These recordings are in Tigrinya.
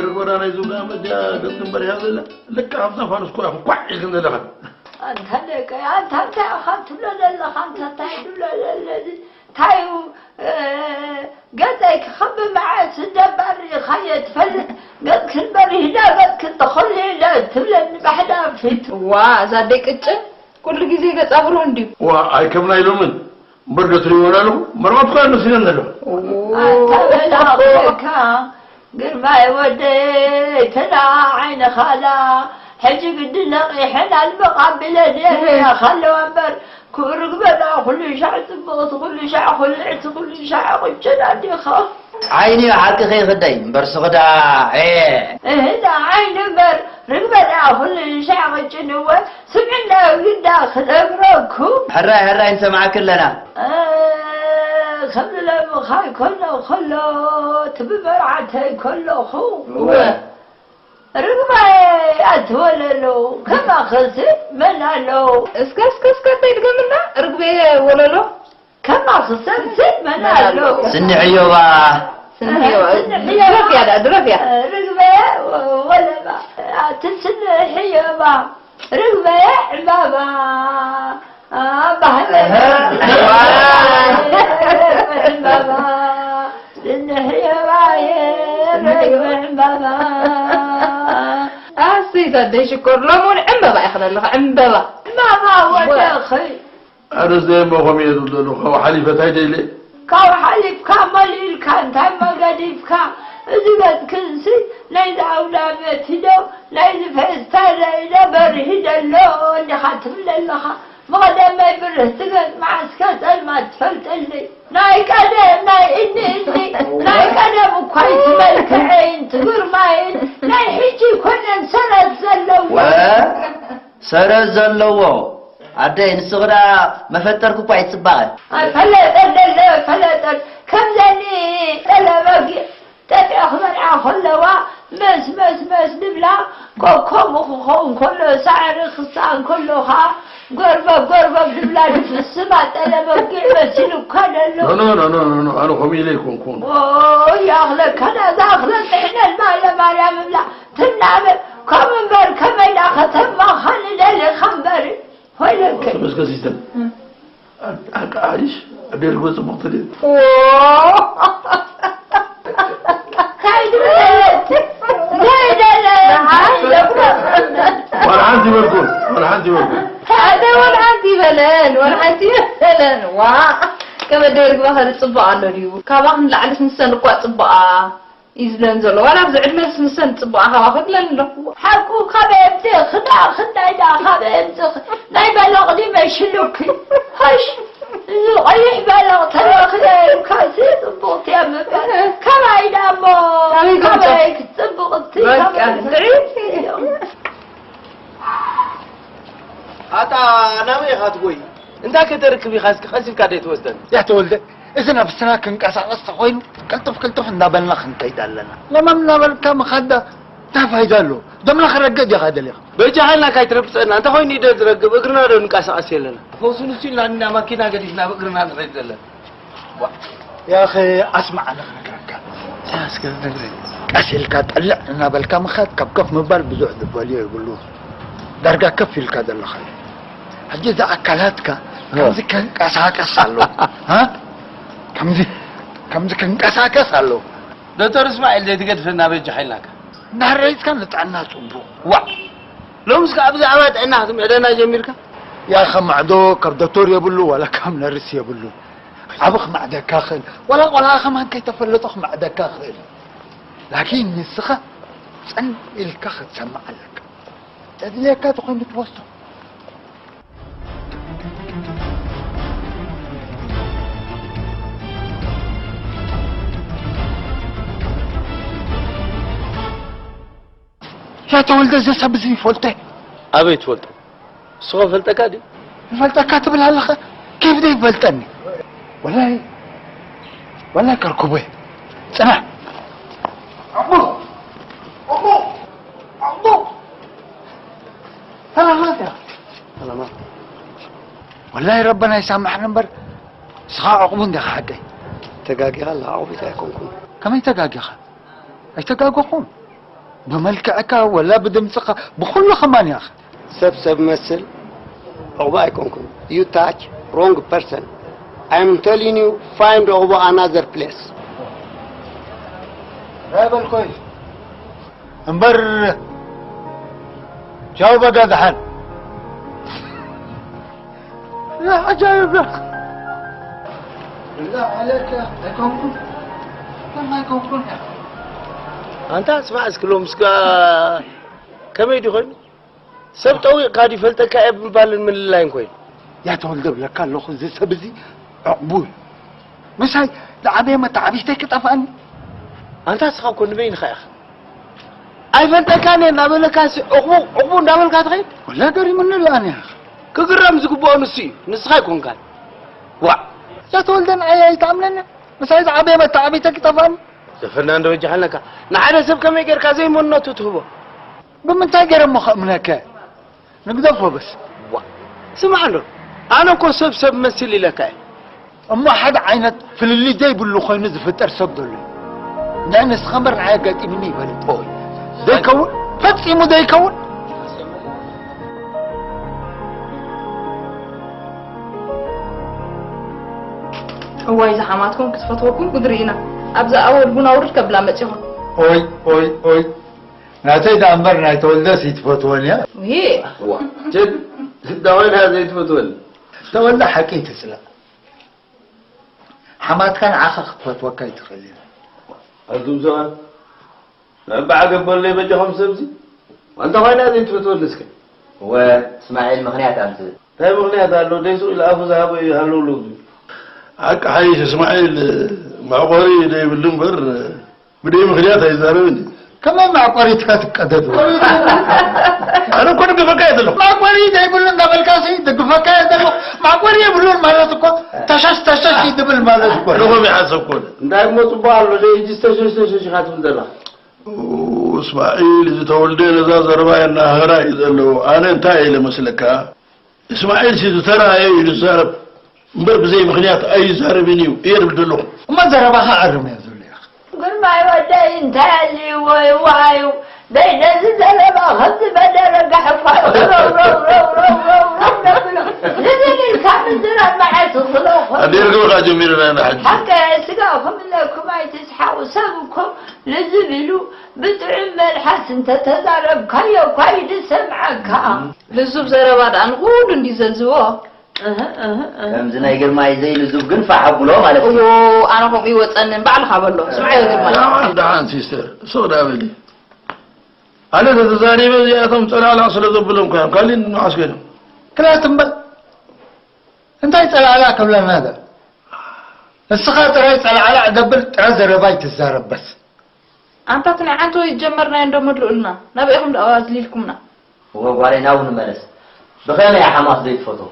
ርጎዳ ናይ ዙጋ መድያ ገጽ እምበር እያ ዘላ። ልክዕ ኣብዛ ፋኑስ እኮ ኢኹም ኳዕ ኢልክን ዘለኻ። ኣንታ ደቀይ፣ ኣንታ እንታይ ኢኻ ትብሎ ዘለኻ? ኣንታ እንታይ ትብሎ ዘለዚ? እንታይ እዩ፣ እ፣ ገጸይ ክኸብ መዓስ ደባር ኢኻዮ ትፈልጥ? ገጽክን በሪህዳ፣ ገጽክን ተኾሊላ ትብለኒ ባሕዳ ፊት። ዋ፣ እዛ ኣደይ ቅጭን ኩሉ ግዜ ገጻ ብሩህ እንድዩ። ዋ፣ ኣይ ከም ናይ ሎምን እምበር ዶ ትሪእዎ ኣለኹ? መርማት እኮ መሲለን ዘለኹ። ኣታ በላዕካ፣ ግርማይ ወደይ፣ ተላ ዓይንኻላ፣ ሕጂ ግዲ ነቒሐን ኣልበቕ ኣቢለን የርእያኻ ኣለዋ እምበር፣ ክብሪ ግበራ፣ ኩሉ ሻዕ ጽብቕቲ፣ ኩሉ ሻዕ ኩልዕቲ፣ ኩሉ ሻዕ ቁጭን ኣዲኻ። ዓይኒ ሓቂ ከይኽደይ እምበር ስኽዳ፣ ኤ። እህዳ ዓይኒ እምበር ርግበዳ፣ ኩሉ ሻዕ ቁጭን እወ። ስምዕና ግዳ ክነግረኩም። ሕራይ፣ ሕራይ፣ ንሰምዓኪ ኣለና። እ፣ ከም ዝለምኻይ ከሎ፣ ከሎ፣ እቲ ብመርዓተይ ከለኹ። እወ። ርግባይ ኣትወለሎ፣ ከማኽሲ መን ኣሎ? እስከ፣ እስከ፣ እስከ፣ እንታይ ድገምና? ርግበየ ወለሎ። ከማኽሰብ ስል መን ኣሎ? ስኒ ሕዮባ። ስኒ ሕዮባ። ስኒ ሕዮባ። ድረፍያ ደኣ፣ ድረፍያ። ርግበ ወለባ። ኣቲ ስኒ ሕዮባ። ርግበ ዕምባባ። ኣባህለ። እህ። ዕምባባ። ስኒ ሕዮባየ። ርግበ ዕምባባ። ኣሰይ፣ ታደይ ሽኮር፣ ሎሚ እውን ዕምበባ ኢኺ ዘለኺ፣ ዕምበባ። ዕምባባ ወደኺ። ኣረ ዘየመ ከምኡ እየ ዝብል ዘለኹ፣ ካብኡ ሓሊፈ እንታይ ደይለ? ካብኡ ሓሊፍካ መሊእልካ እንታይ መገዲፍካ? እዚ ገጽክንሲ ናይዚ ኣውደ ዓመት ዶ ናይዚ ፌስታ ዶ በሪሂ ደሎ እንዲኻ ትብል ኣለኻ? ብቐደመይ ብርህቲ ገጽ መዓስከ ጸልማት ትፈልጠለይ? ናይ ቀደም ናይ እኒ እኒ ናይ ቀደም እኳ እዩ ትመልክዐይን ትግርማይን ናይ ሕጂ ኣይኮነን ሰረት ዘለዎ። ወ-፣ ሰረት ዘለዎ። ኣደይ፣ ንስኺ ደኣ መፈጠርኪ እኳ እዩ ጽባቐ። ኣይ፣ ፈለጠ ደለ፣ ፈለጠ። ከምዘኒ ጠለበጊ ጠጢኣ ክበልዓ ከለዋ፣ መስ፣ መስ፣ መስ ድብላ፣ ኮ-፣ ከምኡ ክኸውን ከሎ፣ ሳዕሪ ክስኣን ከሎ ኸኣ፣ ጎርበብ፣ ጎርበብ ድብላ፣ ድፍስማ ጠለበጊ መሲሉ እኳ ደሎ። ኖ፣ ኖ፣ ኖ፣ ኖ፣ ኖ፣ ኣነ ከምኡ ኢለ ኣይኮንኩን። ኦይ፣ ኣኽለካ፣ ናዛ ኣኽለ ጥሕነል ማለ ማርያም እብላ። ትናበ፣ ከም እምበር ከመይ ኢላ ከተማኻ ንደሊኻ እምበር፣ ኮይነከ። ተመስገን ሲስተር። እም። ኣ-፣ ኣ-፣ ኣይሽ፣ ኣደይ ርግበ ጽቡቕቲ ድያ? ኦ! እንታይ ድረለት? እንታይ ደለ? ዋላ ሓንቲ ይበልኩን፣ ዋላ ሓንቲ ይበልኩን። ኣደ ዋላ ሓንቲ ይበለን፣ ዋላ ሓንቲ ይበለን። ዋ! ከም ኣደይ ርግበ ኸ ጽቡቕ ኣሎ ድዩ? ካባኽን ላዕሊ ንሰን እኳ ጽቡቓ። እዩ ዝብለን ዘሎ። ዋላ ኣብዚ ዕድመ ስምሰን ጽቡቕ ኣኻባ ክብለን ኣለኹ። ሓቁ ካበይ ኣምጽእኺ ደኣ፣ ክንዳይ ደኣ ካበይ ኣምጽእኺ? ናይ በለቕ ድዩ መሽሉኪ? ሃሽ፣ እዚ ቀይሕ በለቕ ተረኺበ ኢልካሲ ጽቡቕቲ እያ ምባል። ካባይ ደኣ እሞ፣ ኣበይ ከምጾ? ካባይ ክትጽብቕቲ፣ በቃ፣ ካባይ እንድዒ። ኣታ ናበይ ኢኻ ትጎይ? እንታይ ከተርክብ ኢኻ እስኪ ቀስ ኢልካ ደይ ትወስደን? ያ ተወልደ፣ እዚ ነብስና ክንቀሳቐስ ተኾይኑ ቅልጥፍ ቅልጥፍ እንዳበልና ክንከይድ ኣለና። ለመም እናበልካ ምኻድ እንታይ ፋይዳ ኣለዎ? ደምና ክረግእ ዲኻ ደሊኻ? በጃ ሓይልና ካይትረብፀና። እንተኾይኑ ኢደ ዝረግብ እግርና ዶ ንቀሳቐስ የለና? ፈውሱ ንሱ ኢልና እና ማኪና ገዲፍና ብእግርና ንኸይድ ዘለና። ዋ፣ ያኸ ኣስማዕ፣ ኣነ ክነግረካ። እንታይ እስከ ንገረኒ። ቀስ ኢልካ ጠልዕ እናበልካ ምኻድ ካብ ከፍ ምባል ብዙሕ ዝበልዮ የብሉ። ዳርጋ ከፍ ኢልካ ዘለኻ እዩ። ሕጂ እዚ ኣካላትካ እ። ከምዚ ክንቀሳቀስ ኣሎ። እ? ከምዚ፣ ከምዚ ክንቀሳቀስ ኣሎ። ዶክተር እስማኤል ዘይትገድፈና በጃ ሓይልናካ። እናረይፅካ ንጥዕና ፅቡቕ። ዋዕ! ሎምስ ከኣ ብዛዕባ ጥዕና ክትምዕደና ጀሚርካ? ያኸ ማዕዶ ካብ ዶክተር የብሉ ዋላ ካብ ነርስ የብሉ። ዓቢ ክማዕደካ ክእል፣ ዋላ ቆልዓ ከማን ከይተፈለጦ ክማዕደካ ክእል። ላኪን ንስኻ ጸን ኢልካ ክትሰምዕ ኣለካ። ተድልየካ ተኾይኑ ትወስዶ። ያ ተወልደ፣ እዚ ሰብ እዚ ይፈልጦ። ኣበይ ትፈልጦ? ንስኻ ፈልጠካ ድዩ? ይፈልጠካ ትብል ኣለኻ? ኬፍ ደይ ይፈልጠኒ? ወላይ፣ ወላይ ከርክቦ እየ። ጽናሕ። ኣቦ! ኣቦ! ኣቦ! ሰላማት እያ። ሰላማት። ወላይ ረበና ይሳምሓና እምበር፣ ንስኻ ዕቑቡ እንዲኻ ሓቀይ። ተጋጊኻ ኣለኻ፣ ዕቑቢት ኣይኮንኩን። ከመይ ተጋጊኻ? ኣይተጋገኹን። ብመልክዕካ ወላ ብድምፅኻ ብኹሉ ከማን ያኸ ሰብ ሰብ መስል። ዑቕባ ኣይኮንኩም። You touch wrong person. I am telling you, find ዑቕባ another place. ራበል ኮይ እምበር ቻው በጋ ደሓን። ያ ዓጃይብ ያ። እዛ ዓለተ ኣይኮንኩም። ከም ኣይኮንኩም። ኣንታ ስማዕ እስኪ ሎም ስጋ ከመይ ድዩ ኮይኑ? ሰብ ጠዊቕካ ድዩ ፈልጠካ እየ ብምባልን ምልላይን ኮይኑ። ያ ተወልደ እብለካ ኣለኹ፣ እዚ ሰብ እዚ ዕቕቡ እዩ። ምሳይ ዝዓበየ መተዓቢተይ ክጠፍኣኒ። ኣንታ እስኻ እኮ ንበይንኻ ኢኻ። ኣይፈልጠካን እየ እናበለካ ሲ ዕቕቡ፣ ዕቕቡ እንዳበልካ ትኸይድ? ወላ ገሪሙኒ ኣሎ ኣነ ኢኻ። ክግረም ዝግብኦ ንሱ እዩ፣ ንስኻ ኣይኮንካን። ዋዕ! ያ ተወልደ ንዓይ ኣይትኣምነኒ? ምሳይ ዝዓበየ መተዓቢተይ ክጠፍኣኒ? ዘፈና እንዶ በጃሓልነካ። ንሓደ ሰብ ከመይ ጌርካ ዘይመንነቱ ትህቦ? ብምንታይ ገይረ እሞ ከእምነካ? ንግደፎ በስ። ዋ፣ ስማዕ እንዶ፣ ኣነ እኮ ሰብ ሰብ መስል ኢለካ እየ። እሞ ሓደ ዓይነት ፍልልይ ዘይብሉ ኮይኑ ዝፍጠር ሰብ ዘሎ እዩ። ንስኻ እምበር ንዓይ ኣጋጢሙኒ ይፈልጥ። ኦይ፣ ዘይከውን፣ ፈጺሙ ዘይከውን። እዋይ፣ ዝሓማትኩም ክትፈትወኩም ክትርኢ ኢና። ኣብዛ ኣወል ቡን ኣውርድ ከብላ መጺኹም። ኦይ፣ ኦይ፣ ኦይ። ናተይ ደኣ እምበር ናይ ተወልደስ ይትፈትወን እያ። ውይ። ዋ፣ ጀድ፣ እንታይ ኮይና ዘይትፈትወኒ? ተወልደ ሓቂ ትጽላእ። ሓማትካ ንዓኻ ክትፈትወካ ኣይትኽእል እያ። ኣንቱም ሰባት፣ ንዕባ ዓገብ በሉለይ በጃኹም ሰብዚ። እንታይ ኮይና ዘይትፈትወኒ እስከ? እወ፣ እስማዒል ምኽንያት ኣምጽእ። እንታይ ምኽንያት ኣሎ? ደይ ሱቕ ኢሉ ኣፉ ዝሃቦ ይሃለውለው ዝብል። ሓቂ ሓይሽ እስማዒል መዕቆሪ ደይብሉ እምበር፣ ብደይ ምኽንያት ኣይዛረብን እዩ። ከመይ ማዕቆሪትካ ትቀደድ? ኣነ እኮ ድግፈካ እየ ዘለኹ። ማዕቆሪ ዘይብሉ እንዳበልካ ሲ ድግፈካ እየ ዘለኹ። ማዕቆሪ የብሉን ማለት እኮ ተሸሽ ተሸሽ ይድብል ማለት እኮ። ኣነ ከምኡ ይሓሰብ እኮ። እንታይ እሞ ጽቡቕ ኣሎ? ደይ ሕጂ ተሸሽ ተሸሽ ኢኻ ትብል ዘለኻ? ኡ፣ እስማዒል፣ እዚ ተወልደ ነዛ ዘረባ የናህራ እዩ ዘለዎ። ኣነ እንታይ ኢለ መስለካ? እስማዒል ሲ ዝተራእየ እዩ ዝዛረብ እምበር ብዘይ ምኽንያት ኣይዛረብን እዩ እየ ዝብል ዘለኹ። እሞ ዘረባኻ ኣርም እያ ዘሎ ኢኻ። ግርማይ ወደይ እንታይ ኣልይዎ ይወዓዩ? ደይ ነዚ ዘረባ ከምዚ መደረጋሕ እኳ ረው ረው ረው ረው ረው ረው ነብሎ። ንዝብል ካብ ምዝራብ መዓት ክሎ ኣዴርግብኻ ጀሚርና ኢና ሕጂ። ሓቂ ስጋኹም ኣለኩም ኣይትስሓቑ። ሰብ እኮ ልዝብ ኢሉ ብጥዑም መልሓስ እንተተዛረብካዮ እኳ እዩ ዝሰምዓካ። ልዙብ ዘረባ ደኣ ንኹሉ እንድዩ ዘልዝቦ። እህ፣ እህ፣ እህ። ከምዚ ናይ ግርማይ ዘይልዙብ ግን ፋሕ ኣብሎ ማለት እዩ። እዎ፣ ኣነ ከምኡ ይወጸንን፣ ባዕልኻ በሎ። ስምዓዮ ግርማይ። ደሓን፣ ደሓን ሲስተር፣ ስቕ ደኣ በሊ። ኣነ ተተዛሪበ እዚኣቶም ጸላዕላዕ ስለ ዘብሎም እኮ እዮም። ካሊእ ንዓስ ከይዶም። ክላት እምበር፣ እንታይ ጸላዕላዕ ክብለና ደኣ? እስኻ ጥራይ ጸላዕላዕ ደብል፣ ጥረ ዘረባ ኣይትዛረብ በስ። ኣንታ እቲ ናይ ዓንተወይ ዝጀመርናዮ እንዶ መድልኡልና፣ ናበይ ኢኹም ደኣ ኣዝሊልኩምና? እወ ጓለይ፣ ናብኡ ንመለስ። ብኸመይ እያ ሓማት ዘይትፈትዎ?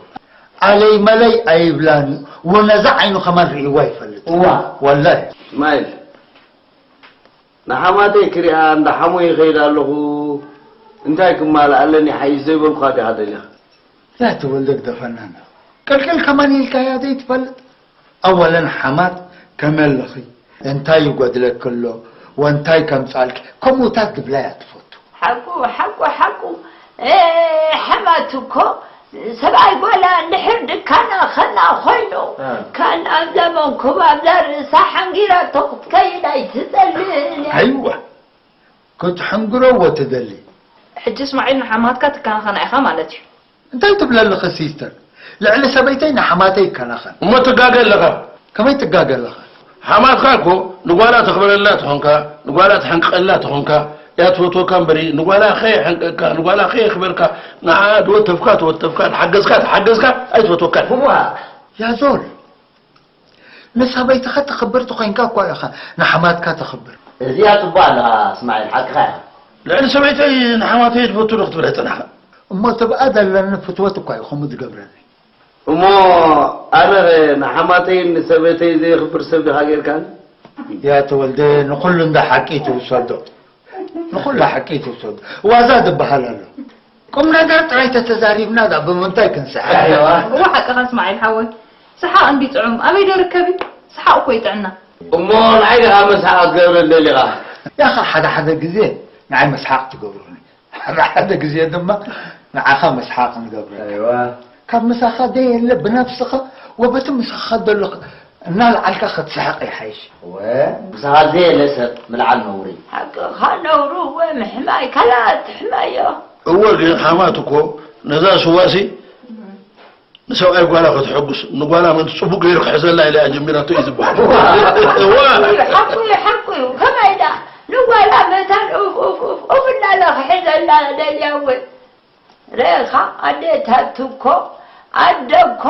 ኣለይ መለይ ኣይብላን እዩ። እወ ነዛ ዓይኑ ከማን ርእይዋ ይፈልጥ። እዋ። ወላሂ። እስማኤል፣ ንሓማተይ ክሪኣ እንዳ ሓሞ ይኸይድ ኣለኹ። እንታይ ክማልኣለኒ ሓይሽ ዘይበልኩኻ ዲኻ ደሊኻ? ያ ተወልደ ግደፈና እንዶ። ቅልቅል ከማን ኢልካያ ዘይትፈልጥ? ኣወለን ሓማት ከመይ ኣለኺ? እንታይ ይጎድለኪ ኣሎ? ወንታይ ከምጻልኪ? ከምኡታት ዝብላ እያ ትፈቱ። ሓቁ፣ ሓቁ፣ ሓቁ። እ፣ ሓማት እኮ ሰብኣይ ጓላ እንድሕር ድካና ኸና ኾይኑ፣ እ። ካን ኣብ ዘመንኩም ኣብዛ ርእሳ ሓንጊራቶ ክትከይድ ኣይትጸልእን እያ። ኣይዋ፣ ክትሕንግሮ እዎ ትደሊ። ሕጂ እስማዒል ንሓማትካ ትከናኸና ኢኻ ማለት እዩ። እንታይ ትብሊ ኣለኺ ሲስተር? ልዕሊ ሰበይተይ ንሓማተይ ይከናኸን። እሞ ትጋገ ኣለኻ። ከመይ ትጋገ ኣለኻ? ሓማትካ እኮ ንጓላ ተኽብረላ ተኾንካ፣ ንጓላ ትሕንቅቐላ ተኾንካ፣ እያ ትፈትወካ እምበሪ፣ ንጓላ ከየሕንቀቅካ፣ ንጓላ ከየኽበርካ፣ ንዓ ዝወተፍካ ተወተፍካ፣ ንሓገዝካ ተሓገዝካ፣ ኣይትፈትወካን። ቡቡሃ። ያ ዞል፣ ንሰበይትኻ ተኽብር ተኾይንካ እኳ ኢኻ ንሓማትካ ተኽብር። እዚኣ ጽቡቕ ኣለኻ እስማዒል፣ ሓቅኻ ኢኻ። ልዕሊ ሰበይተይ ንሓማተይ ትፈቱ ዶ ክትብል ኣይጸናሕካን? እሞ ትብኣ ዘለኒ ፍትወት እኳ እዩ ከምኡ ዝገብረኒ። እሞ ኣነ ንሓማተይን ንሰበይተይ ዘየኽብር ሰብ ዲኻ ጌርካኒ? ያ ተወልደ፣ ንኹሉ እንዳ ሓቂ ትውሰዶ። ንኹሉ ሓቂ ትውሰዶ። ዋዛ ዝበሃል ኣሎ። ቁም ነገር ጥራይ ተተዛሪብና ዳ ብምንታይ ክንስሓቅ? ኣየዋ። እዋ ሓቅኻ እስማዒል ሓወይ። ሰሓቕ እንዲ ጥዑም ኣበይ ዶ ርከብ እዩ? ሰሓቕ እኮ እዩ ጥዕና። እሞ ንዓይ ዲኻ መስሓቕ ክትገብረኒ ደሊኻ? ያኻ ሓደ ሓደ ግዜ ንዓይ መስሓቕ ትገብሩኒ። ሓደ ግዜ ድማ ንዓኻ መስሓቕ ንገብረካ። ኣይዋ። ካብ ምሳኻ ደየለ ብነብስኻ ወበቲ ምሳኻ ዘሎ እናልዓልካ ክትስሕቕ ይሓይሽ። ወ-፣ ምሳኻ ዘየለ ሰብ ምልዓል ነውሪ። ሓቅኻ ነውሩ እወ፣ ምሕማይ ካልኣት ትሕመዮ። እወ፣ ግን ሓማት እኮ ነዛ ስዋሲ ንሰብኣይ ጓላ ከተሐጉስ፣ ንጓላ ምእንቲ ጽቡቕ ገይሩ ክሕዘላ ኢላ እያ ጀሚራቶ እዩ ዝበሃል። እዋ። ሓቁ እዩ፣ ሓቁ እዩ፣ ሓቁ እዩ። ከመይ ደኣ ንጓላ መታን ኡፍ፣ ኡፍ፣ ኡፍ፣ ኡፍ እናለ ክሕዘላ ደልያ እውን። ርኢኻ፣ ኣዴታት እኮ፣ ኣደ እኮ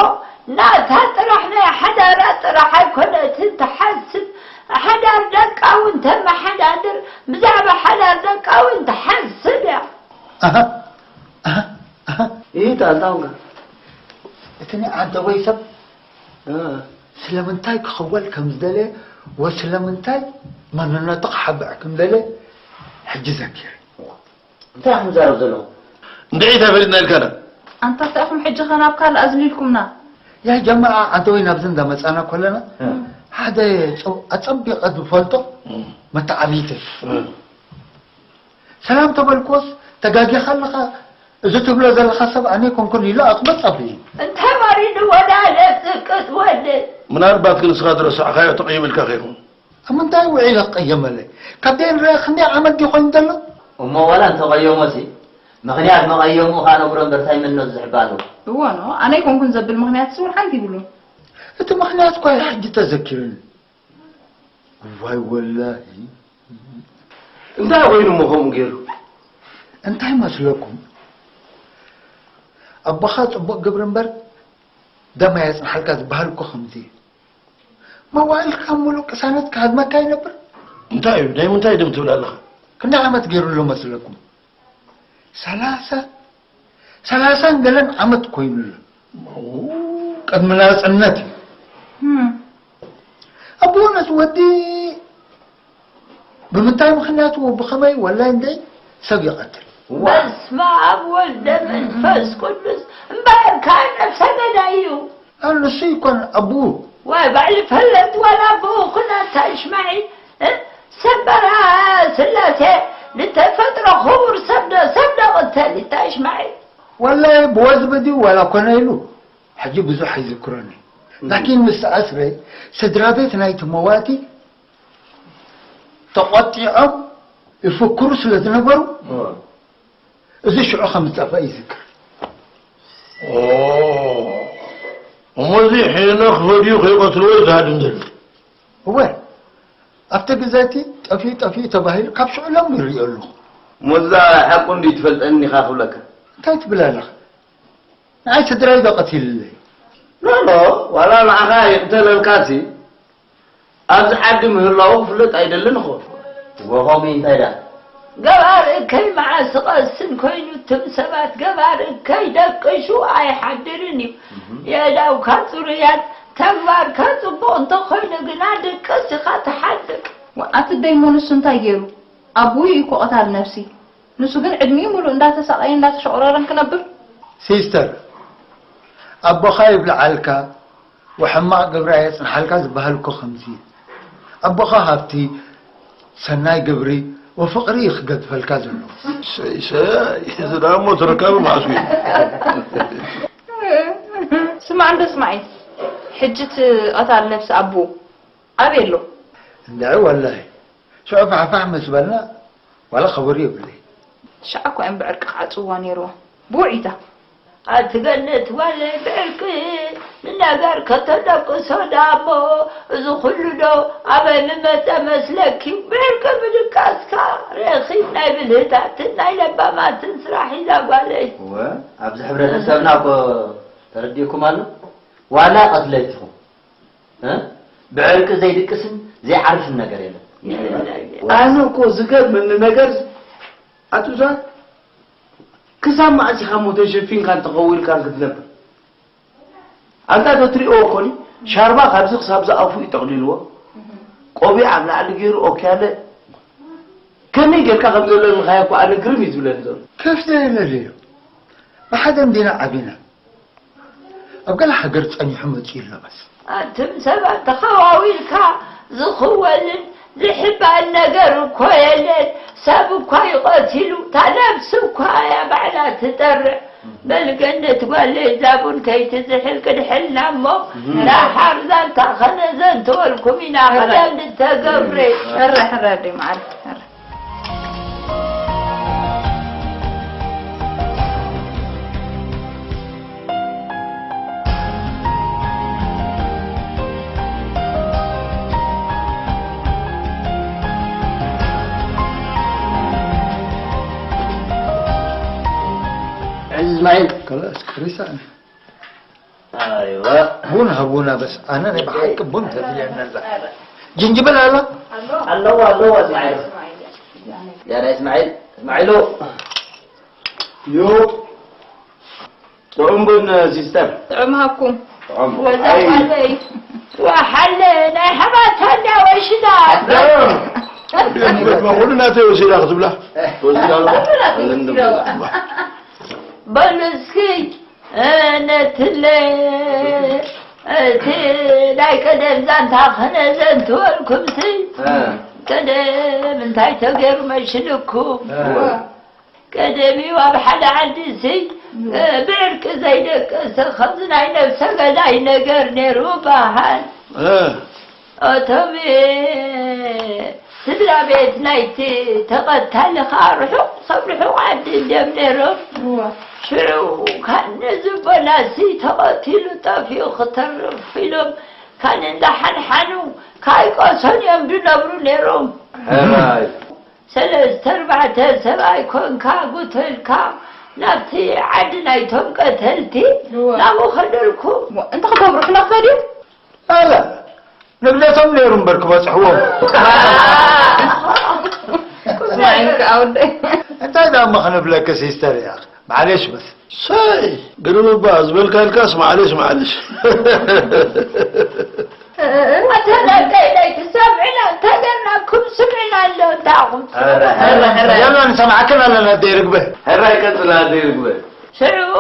ናታ ጥራሕ ናይ ሓዳራ ጥራሕ ኣይኮነትን ትሓስብ፣ ሓዳር ደቃ እውን ተመሓዳድር፣ ብዛዕባ ሓዳር ደቃ እውን ትሓስብ እያ። ኣሃ፣ ኣሃ፣ ኣሃ። ይህ ጣልጣውጋ። እቲ ናይ ዓንተቦይ ሰብ እ። ስለምንታይ ክኽወል ከም ዝደለየ ወስለምንታይ መንነቱ ክሓብዕ ከም ደለየ ሕጂ ዘኪረ። እንታይ ኢኹም ትዛረቡ ዘለኹም? እንድዒ እንታይ ፈሊጥና ኢልካና? ኣንታ እንታይ ኢኹም ሕጂ ኸ ናብ ካልእ ኣዝሊልኩምና? ያ ጀማዓ፣ ዓንተቦይ ናብዚ እንዳመጻና ከለና እ። ሓደ ጸው-፣ ኣጸቢቐ ዝፈልጦ እ። መተዓብይተ እ። ሰላም ተበልክዎስ፣ ተጋጊኻ ኣለኻ፣ እዚ ትብሎ ዘለኻ ሰብ ኣነ ኣይኮንኩን ኢሉ ኣቕበጽ ኣብዩ። እንታይ ማሪዱ ወዳ ለጽቅጥ ወደ። ምናልባት ግን ንስኻ ዝረሳዕካዮ ተቐይሙ ኢልካ ከይኸውን። ኣብ ምንታይ ውዒለ ክቕየመለይ? ካብ ደይ ንረአ ክንደይ ዓመት ድዩ ኮይኑ ዘሎ? እሞ ዋላ እንተቐየሞሲ፣ ምኽንያት መቐየሙ ኸኣ ነግሮ እምበር እንታይ መኖት ዝሕባ ኣለዎ? እወ ኖ፣ ኣነ ኣይኮንኩን ዘብል ምኽንያትስ እውን ሓንቲ ይብሉን። እቲ ምኽንያት እኳ ሕጂ ተዘኪሩኒ። እዋይ ወላሂ። እንታይ ኮይኑ እሞ ከምኡ ገይሩ? እንታይ መስለኩም? ኣቦኻ ጽቡቕ ግብሪ እምበር ደም ኣየጽንሓልካ ዝበሃል እኮ ከምዚ እዩ። መዋእልካ ሙሉእ ቅሳነት ክሃድመካ ይነብር። እንታይ እዩ? ናይ ምንታይ ደም ትብል ኣለኻ? ክንደይ ዓመት ገይሩ ኣሎ መስለኩም? ሰላሳ፣ ሰላሳን ገለን ዓመት ኮይኑ ኣሎ። ኦ። ቅድሚ ናጽነት እዩ። እም። ኣቦ ነቲ ወዲ ብምንታይ ምኽንያት ወ-፣ ብኸመይ ወላይ እንደይ ሰብ ይቐትል? ዋ። በስመ ኣብ ወልደ መንፈስ ቅዱስ። እምበኣር ከዓ ነፍሰ ገዳይ እዩ። ኣሉ ንሱ ይኮን ኣቦኡ። ዋይ ባዕሊ ፈለጥ ዋላ ኣቦኡ ኩናታ ይሽማዒ። እ? ሰበራ ስላሴ ንተፈጥሮ ክቡር ሰብ ዶ፣ ሰብ ዶ ቅተል ይታ ይሽማዒ። ወላይ ብወዝቢ ድዩ ዋላ ኮነ ኢሉ? ሕጂ ብዙሕ ኣይዝክሮን እዩ። ላኪን ምስ ኣስረ ስድራ ቤት ናይቲ መዋቲ ተቖጢዖም ይፍክሩ ስለ ዝነበሩ፣ እ። እዚ ሽዑ ከም ዝጠፍአ ይዝክር። ኦ፣ እሞ እዚ ሄኖክ ፈድዩ ከይቐትልዎ እዩ ዝሃድም ዘሎ። እወ፣ ኣብቲ ግዜ እቲ ጠፊኡ፣ ጠፊኡ ተባሂሉ ካብ ሽዑ ሎም ይርእዮ ኣለኹ። እሞ እዛ ሓቁ እንድዩ ትፈልጠኒ ኢኻ ክብለካ። እንታይ ትብል ኣለኻ? ንዓይ ስድራይ ዶ ቀቲልለይ? ኖ፣ ኖ፣ ዋላ ንዓኻ ይቕተለልካሲ፣ ኣብዚ ዓዲ ምህላዉ ክፍለጥ ኣይደልን እኮ። ወ-፣ ከምኡ እንታይ ደኣ? ገባር እከይ መዓስ ክቐስን ኮይኑ፣ እትም ሰባት ገባር እከይ ደቅሹ ኣይሓድርን እዩ። እህ። የእዳውካ ጽሩያት፣ ተግባርካ ጽቡቕ እንተኾይኑ ግና ድቅስ ኢኻ ትሓድር። ወ-፣ ኣቲ ደይሞ ንሱ እንታይ ገይሩ? ኣቦኡ እዩ እኮ ቀታል ነፍሲ። ንሱ ግን ዕድሚኡ ሙሉእ እንዳተሳቐየን እንዳተሸቑረረን ክነብር። ሲስተር፣ ኣቦኻ ይብልዓልካ ወሕማቕ ግብሪ ኣየጽንሓልካ ዝበሃል እኮ ከምዚ እዩ። ኣቦኻ ሃብቲ፣ ሰናይ ግብሪ ወፍቕሪ እዩ ክገድፈልካ ዘለዎ። ሰይ፣ ሰይ፣ እዚ ደኣ እሞ ተረካቢ መዓስ እዩ? ስማዕ እንዶ ስማዒ፣ ሕጂ እቲ ቀታል ነፍሲ ኣቦኡ ኣበይ ኣሎ? እንድዒ ወላሂ፣ ሽዑ ፋሕፋሕ ምስ በልና፣ ዋላ ከበሮ የብለይ። ሽዓ እኮ እዮም ብዕርቂ ክዓጽውዋ ነይርዎም። ብውዒታ። ኣቲ ገነት ጓለይ ብዕርቂ ንነገር ከተደቅሶ ደኣ እሞ፣ እዚ ኩሉ ዶ ኣበይ ምመጸ መስለኪ? ብዕርቂ ምድቃስካ ረኺብ ናይ ብልህታትን ናይ ለባማትን ስራሕ እዩ እዛ ጓለይ። እወ፣ ኣብዚ ሕብረተሰብና እኮ ተረዲእኩም ኣሎ። ዋላ ቀትለትኹም። እ? ብዕርቂ ዘይድቅስን ዘይዓርፍን ነገር የለን። ኣነ እኮ ዝገርመኒ ነገር፣ ኣቱዛ፣ ክሳብ መዓስ ኢኻ እሞ ተሸፊንካን ተኸዊልካን ክትነብር? ኣንታ ዶ ትሪእዎ እኮኒ፣ ሻርባ ካብዚ ክሳብ ዝኣፉ እዩ ጠቕሊልዎ። ቆቢዕ ኣብ ላዕሊ ገይሩ ኦኪያለ። ከመይ ጌርካ ከም ዘለንኻዮ እኮ ኣነ ግርም እዩ ዝብለኒ ዘሎ። ከፍ ዘይለለዮ። ብሓደ እንዲና ዓቢና። ኣብ ገለ ሃገር ጸኒሑ መጺኡ ኣሎ መስ። ኣንቱም ሰባት ተኸዋዊልካ ዝኽወልን ዝሕባን ነገር እኮ የለን። ሰብ እኳ እዩ ቀቲሉ፣ እታ ነብሲ እኳ እያ ባዕላ ትጠርዕ። በል ገነት ጓለይ፣ እዛ ቡን ከይትዝሕል ቅድሕልና እሞ፣ ዳሓር ዛንታ ከነዘንትወልኩም ኢና፣ ሕራይ። ቀደም ዝተገብረ። ሕራይ፣ ሕራይ ኣደይ መዓር፣ ሕራይ። እስማዒል። ከላስ፣ ከሪሳ። ኣይዋ። ቡን ሃቡና በስ። ኣነ ናይ ብሓቂ ቡን ተድልየኒ ኣላ። ጅንጅብል ኣላ? ኣለዋ፣ ኣለዋ፣ እስማዒል። ያ ናይ እስማዒል፣ እስማዒሉ። ዮ። ጥዑም ቡን ሲስተር። ጥዑም ሃብኩም። ጥዑም። ወዛ ኣይ። ሓለይ። ወሓለ ናይ ሓባታ እንዳ ወሽዳ። ኣዳም። ኩሉ ናተይ ወሲዳ ክትብላ። ወሲዳ ኣሎ። ኩሉ ናተይ ወሲዳ። በሉ እስኪ፣ እ፣ ነትለ፣ እቲ ናይ ቀደም ዛንታ ክነዘንትወልኩምሲ። እ። ቀደም እንታይ ተገይሩ መሽልኩም? እ። ቀደም እዩ ኣብ ሓደ ዓዲ ሲ፣ እ፣ ብዕርቂ ዘይደቀሰ ከምዚ ናይ ነብሰ ገዳይ ነገር ነይሩ በሃል። እ። እቶም፣ እ፣ ስድራ ቤት ናይቲ ተቐታሊ ኸዓ ርሑቕ ሰብ ርሑቕ ዓዲ እንድዮም ነይሮም። እዋ። ሽዑ ካን ዝቦናሲ ተቐቲሉ ጠፊኡ ክተርፍ ኢሎም ካን እንዳሓንሓኑ ካይቆሰን እዮም ዝነብሩ ነይሮም። ሕራይ። ሰለስተ ኣርባዕተ ሰብኣይ ኮንካ ጉተልካ ናብቲ ዓዲ ናይቶም ቀተልቲ እዋ። ናብኡ ከደልኩ። እሞ እንታይ ክገብሩ ሕነ ክኸድ እዩ? ኣላ፣ ንብለቶም ነይሩ እምበር ክበጽሕዎም። ስማዒ እንካ ኣወደይ። እንታይ ደኣ እሞ ክንብለኪ ሲስተር እያ። ማዕሌሽ በስ። ሰይ፣ ግርም እባ ዝበልካ ኢልካስ ማዕሌሽ፣ ማዕሌሽ። ኣታ ደቀይ ደይ ትሰምዕና፣ እንተ ገርናኩም ስምዕና ኣሎ፣ እንታይ ኣኹም ትሰምዑ? ኧረ፣ ኧረ፣ ኧረ። ገና ንሰማዕክን ኣለና፣ ኣደይ ርግበ። ሕራይ ቀጽላ፣ ኣደይ ርግበ። ሽዑ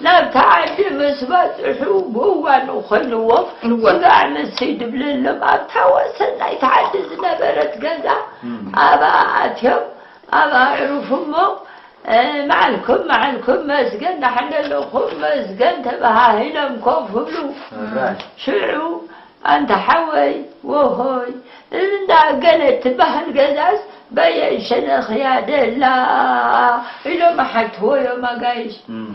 ናብታ ዓዲ ምስ በጽሑ ብእዋኑ ኮይንዎም እወ። ስጋዕ ምስ ይድብለሎም ኣብታ ወሰን ናይታ ዓዲ ዝነበረት ገዛ እም። ኣብኣ ኣትዮም ኣብኣ ኣዕሩፉ እሞ፣ እ፣ መዓልኩም መዓልኩም መስገን ደሓን ደለኹም መስገን ተበሃሂሎም ኮፍ ይብሉ። እወ። ሽዑ ኣንታ ሓወይ፣ ወሆይ፣ እንዳ ገለ ትበሃል ገዛስ በየን ሸነኽያ ደላ? ኢሎም ሓትዎ እዮም ኣጋይሽ። እም።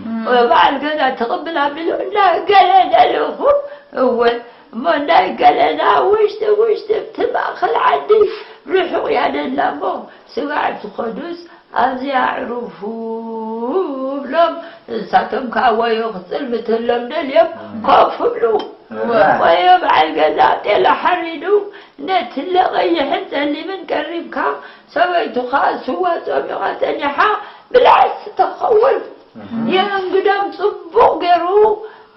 በዓል ገዛ ትቕብል ኣቢሉ፣ እንዳ ገለ ደለኹም፣ እወ፣ እሞ እንዳ ገለና ውሽጢ ውሽጢ ኣብቲ ማእኸል ዓዲ ርሑቕ እያ ደላ እሞ፣ ስጋዕ ትኸዱስ ኣብዚኣ ኣዕሩፉ ብሎም፣ ንሳቶም ከኣ ወዮ ክጽልምተሎም ደልዮም ኮፍ ይብሉ። እወ። ወዮ በዓል ገዛ ጤለ ሓሪዱ፣ ነቲ ለቐይሕን ጸሊምን ቀሪብካ፣ ሰበይቱ ከኣ ስዋ ጾሚቓ ጸኒሓ፣ ብላዕሲ ተኸውን። እህ። የእንግዶም ጽቡቕ ገይሩ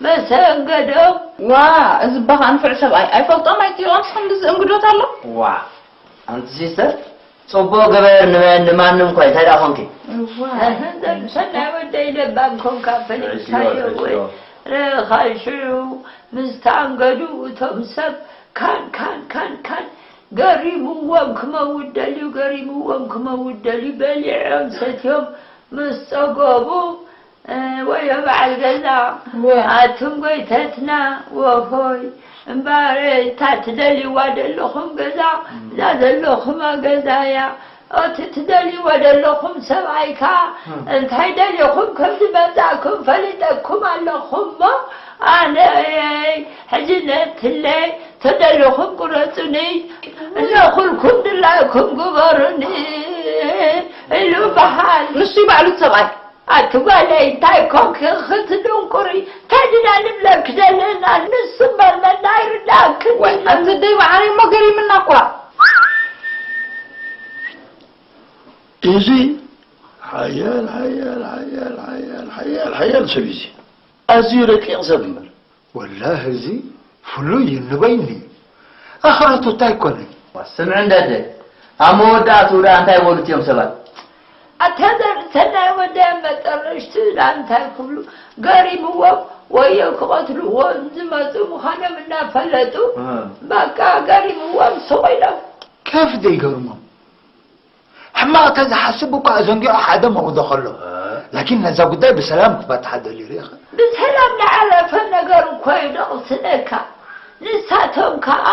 መሰንገዶም። ዋ፣ እዚ እባ ከኣ ንፉዕ ሰብኣይ። ኣይፈልጦም ኣይጥይቖምስ ክንድዚ እንግዶት ኣሎ? ዋ፣ ኣንቲ ሲስተር፣ ጽቡቕ ግበር ንመን ንማንም እኳ እንታይ ደኣ ኾንኪ? እዋ። ሰናይ ወደይ ለባም ኮንካ ፈሊጥካዮ ርእስዮ፣ ወይ? ርእስዮ። ረኻ ሽዑ ምስ ተኣንገዱ እቶም ሰብ ካን፣ ካን፣ ካን፣ ካን ገሪምዎም ክመውት ደልዩ፣ ገሪምዎም ክመውት ደልዩ፣ በሊዖም ሰትዮም ምስ ጸገቡ፣ እ፣ ወዮ በዓል ገዛ፣ ወ- ኣቱም ጎይተትና፣ ወሆይ፣ እምበኣር እታ ትደልይዋ ዘለኹም ገዛ፣ እዛ ዘለኹማ ገዛ እያ። እቲ ትደልይዎ ዘለኹም ሰብኣይ ከኣ፣ እም። እንታይ ደሊኹም ከም ዝመጻእኩም ፈሊጠኩም ኣለኹ እሞ፣ ኣነ ሕጂ ነትለይ ተደለኹም ቁረጹኒ፣ እነኹልኩም ድላይኩም ግበሩኒ ኢሉ በሃል። ንሱ ይበዕሉ እቲ ሰብኣይ። ኣቲ ጓለይ፣ እንታይ ኮንኪ ክትድንቁሪ? እንታይ ድና ንብለኪ ዘለና? ንሱ እምበር መን ኣይርድኣክን ወይ፣ ኣሎ። ኣቲ ደይ በዓረይ እሞ ገሪምና እኳ። እዚ ሓያል፣ ሓያል፣ ሓያል፣ ሓያል፣ ሓያል፣ ሓያል ሰብ እዩ እዚ። ኣዝዩ ረቂቕ ሰብ እምበር። ወላሂ እዚ ፍሉይ እዩ ንበይኑ እዩ። ኣኽረቱ እንታይ ኮነ? ዋ፣ ስምዒ እንዳ ኣደ፣ ኣብ መወዳእትኡ ደኣ እንታይ በሉ እቲኦም ሰባት? ኣታ ዘር ሰናይ ወደይ ኣብ መጠረሽቱ ደኣ እንታይ ክብሉ? ገሪምዎም ወዮ ክቐትልዎ ዝመጹ ምዃኖም እናፈለጡ፣ እ። በቃ ገሪምዎም ስቕ ኢሎም። ከፍ ዘይገርሞም? ሕማ ባእታ ዝሓስብ እኳ ኣዘንጊዑ ሓደ መቕዶ ከሎ። ላኪን ነዛ ጉዳይ ብሰላም ክፈትሓ ደልዩ ርኢኻ። ብሰላም ዝዓረፈ ነገር እኮ እዩ ደቕስነካ። ንሳቶም ከዓ፣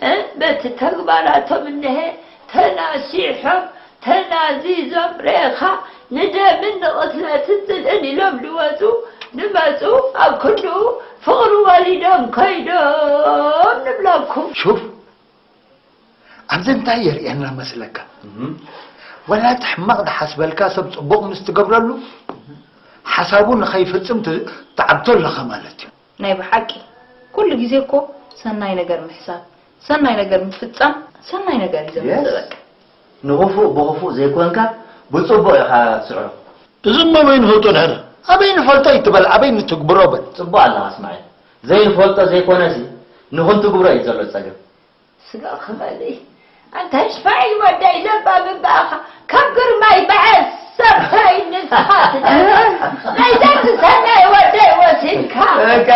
እ፣ በቲ ተግባራቶም እነሀ ተናሲሖም፣ ተናዚዞም ርኢኻ፣ ንደምን ንቕትለትን ጽልእን ኢሎም ዝወጹ፣ ዝመጹ፣ ኣብ ክንድኡ ፍቕሪ ወሊዶም ከይዶም ንብለኩም። ሹፍ፣ ኣብዚ እንታይ የርእየና መስለካ? ወላ እቲ ሕማቕ ዝሓስበልካ ሰብ ጽቡቕ ምስ ትገብረሉ፣ ሓሳቡ ንኸይፍጽም ት-፣ ትዓግቶ ኣለኻ ማለት እዩ። ናይ ብሓቂ፣ ኩሉ ግዜ እኮ ሰናይ ነገር ምሕሳብ፣ ሰናይ ነገር ምፍጻም፣ ሰናይ ነገር እዩ ዘምጽእ። በቃ። ንኽፉእ ብኽፉእ ዘይኮንካ፣ ብጽቡቕ ኢኻ ትስዕሮ። እዚ እሞ ኣበይ ንፈልጦ ድሕር? ኣበይ ንፈልጦ ይትበል፣ ኣበይ ንትግብሮ በል። ጽቡቕ ኣለኻ እስማዒል። ዘይንፈልጦ ዘይኮነሲ፣ ንኽንትግብሮ እዩ ዘሎ ጸገም። ስጋ ክበሊ። ኣንታ ሽፋዒል ወደይ ለባም እምበኣኻ ካብ ግርማይ ብዓሰርተ ይንስኻ ትነብር። ናይዛ ትሰናይ ወደይ ወሲድካ። በቃ።